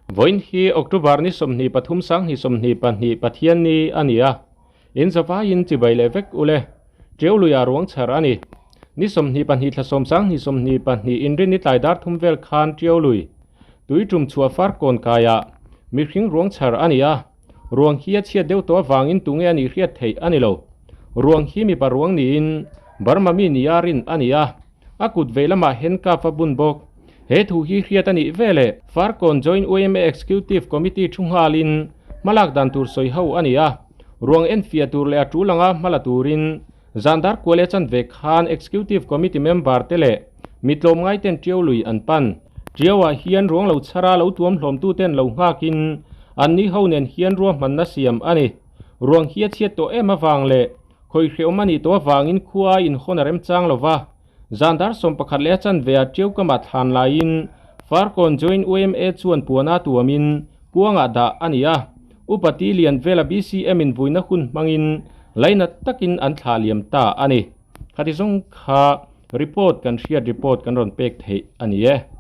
Vawiin hi October ni 23 sanghnih 22 Pathianni a ni a, in zavaiin chibai leh vek ule, Ṭeu luiah ruang chhar a ni. Ni 22 thla sawm sanghnih 22 inrin ni tlai dar thum vel khan Ṭeu lui tui ṭum chhuah far kawn kaiah mihring ruang chhar a ni a, ruang hi a chhiat deuh tawh avangin tunge a nih hriat theih a ni lo. Ruang hi mipa ruang niin Burma mi nia rin a ni a, a kut vei lamah handcuff a bun bawk. He thu hi hriat a nih veleh Farkawn Joint YMA Executive Committee thu nghalin hmalak dan tur sawi ho a ni a, ruang enfiah tur leh a tul anga hmala turin zandar kual e chanve khan Executive Committee member te leh mi tlawmngai ten Ṭiau lui an pan. Ṭiauah hian ruang lo chhara lo tuam hlawmtu ten lo nghakin anni ho nen hian ruahmanna siam a ni. Ruang hi a chhiat tawh em avang leh khawi hrehawm a nih tawh avangin khua a inhawn a remchang lo va. Zan dar 11 leh a chanve ah Ṭiau kamah thlan laiin Farkawn Joint YMA chuan puana tuamin kuangah dah a ni a. Upa Ti Lian vela BCM in vuina hun hmangin lainat takin an thlah liam ta a ni. Khati zawng kha report kan hriat report kan rawn pek theih a ni e.